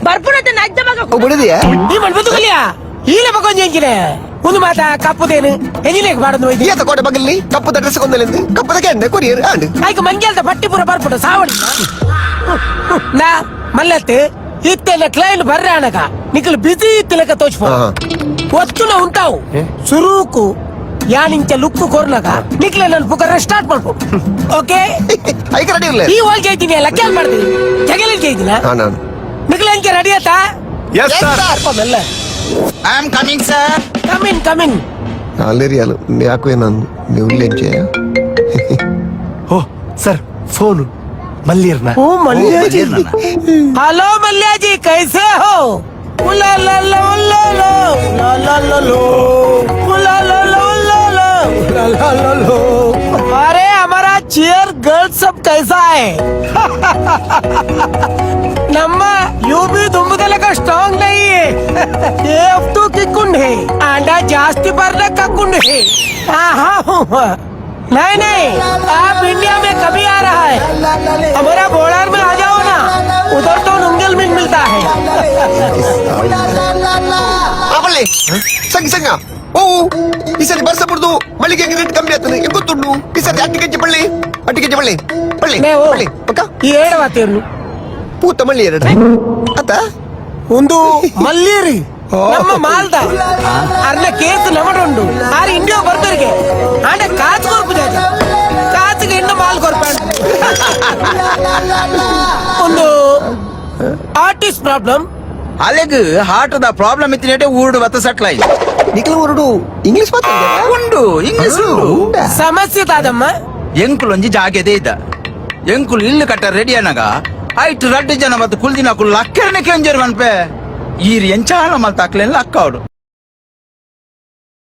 ಬರ್ಪುಣತೆ ನಜ್ಜ ಮಗ. ಬುಡದಿಯಾ? ಈ ಮಣ್ಬುತ್ತುಕಲಿಯ ಈಲ ಪಕ್ಕೊಂಜಿ ಎಂಚಿನೆ ಒಂದು ಮಾತ ಕಪ್ಪುದೇನು ಎಂಜಿನೇಕ್ ಬಾಡೊಂದು ಒಯ್ದು. ಈತ ಕೋಟೆ ಬಗಲಿ ಕಪ್ಪುದ ಡ್ರೆಸ್ ಕೊಂದಲೆಂದು ಕಪ್ಪುದ ಕೆಂಡೆ ಕೊರಿಯರ್ ಆಂಡ್. ಐಕ್ ಮಂಗ್ಯಾಲ್ದ ಪಟ್ಟಿ ಪೂರ ಬರ್ಪುಡು ಸಾವಡಿ ನಾ ಮಲ್ಲತ್ತೆ ಇತ್ತೆಲ್ಲ ಕ್ಲೈಂಟ್ ಬರ್ರೆ ಅನಗ ನಿಕಲ್ ಬಿಸಿ ಇತ್ತಿಲಕ ತೋಚ್ಪೋ. ಒತ್ತುನ ಉಂಟಾವು ಸುರೂಕು ಯಾನಿಂಚ ಲುಕ್ಕು ಕೊರ್ನಗ ನಿಕ್ಲೆ ನನ್ ಪುಕರ ಸ್ಟಾರ್ಟ್ ಮಾಡ್ಕೊ, ಓಕೆ? ಐಕ ರೆಡಿ ಇರ್ಲೆ. ಈ ಹೋಲ್ ಜೈತೀನಿ ಅಲ್ಲ, ಕೇಳ್ ಮಾಡ್ತೀನಿ ಜಗಲಿ ಜೈದಿನ. ಹಾ, ನಾನು ನಿಕ್ಲೆ ಅಂಚೆ ರೆಡಿ ಆತಾ? Yes sir. ಮೆಲ್ಲ. I am coming sir. Come in, come in. ಅಲ್ಲೇರಿಯಾಲು ಯಾಕೋ ನಾನು ನೀವು ಓ ಸರ್, ಫೋನು ಮಲ್ಲಿರ್ನ. ओ मल्या जी, हेलो मल्या जी, कैसे हो? उला ला ला उला ला ला ला ला लो उला ला ला उला ला ला ला ला लो। अरे, हमारा चेयर गर्ल सब कैसा है? ನಮ್ಮ you B ದುಂಬದಲಕ ಸ್ಟ್ರಾಂಗ್ नहीं है, ಎಫ್ ಟು ಕಿಕ್ಕುಂಡ್ है, ಅಂಡ ಜಾಸ್ತಿ ಬರ್ನ ಕಕ್ಕುಂಡ್ है। हाँ, नहीं नहीं, आप इंडिया में कभी आ रहा है? हमारा बॉर्डर में आ जाओ ना, उधर तो नुंगल मीन मिलता है। ಅವಳ್ಳಿ ಸಂಗ ಸಂಗ ಓ, ಈ ಸರಿ ಬರ್ಸ ಬಿಡ್ದು ಮಲ್ಲಿಗೆ ರೇಟ್ ಕಮ್ಮಿ ಆಗ್ತದೆ, ಹೆಂಗ್ ಗೊತ್ತುಂಡು? ಈ ಸರಿ 8 ಕೆಜಿ ಪಳ್ಳಿ, 8 ಕೆಜಿ ಪಳ್ಳಿ ಪಳ್ಳಿ. ನೇ ಓ. ಪಳ್ಳಿ ಪಕ್ಕ. ಈ ಏಡವಾತೇನು? ಪೂತ ಮಳ್ಳಿ ಎರಡು ಅತ್ತ. ಒಂದು ಮಲ್ಲೀರಿ ನಮ್ಮ ಮಾಲ್ದ ಅರ್ನ ಕೇಸ್ ನಮಡುಂಡು. ಆರು ಇಂಡಿಯಾ ಬರ್ದರಿಗೆ ಆಂಡ ಕಾಸು ಕೊರ್ಪು ಜಾಜಿ, ಕಾಸುಗೆ ಇನ್ನು ಮಾಲ್ ಕೊರ್ಪ. ಒಂದು ಆರ್ಟಿಸ್ಟ್ ಪ್ರಾಬ್ಲಮ್. ಅಲೆಗ್ ಹಾರ್ಟ್ the problem ಇತ್ತಿನೇಟೆ ಊರುಡು ಬತ್ತ ಸೆಟ್ಲ್ ಆಯಿ. ನಿಖಿಲ್ ಊರುಡು ಇಂಗ್ಲಿಷ್ ಮಾತಾಡ್ತೀರಾ? ಉಂಡು, ಇಂಗ್ಲಿಷ್ ಉಂಡು. ಸಮಸ್ಯೆ ತಾದಮ್ಮ? ಎಂಕುಲೊಂಜಿ ಜಾಗೆದೇ ಇದ್ದ, ಎಂಕುಲು ಇಲ್ಲು ಕಟ್ಟ ರೆಡಿ ಅನಗ ಐಟ್ ರಡ್ಡು ಜನ ಮತ್ತು ಕುಲ್ದಿನ ಕುಲ್ಲು ಅಕ್ಕೆರನೆ ಕೆಂಜರು ಮನ್ಪೆ ಈರ್ ಎಂಚಾಲ ಮಲ್ತ ಅಕ್ಲೆಲ್ಲ ಅಕ್ಕವಡು.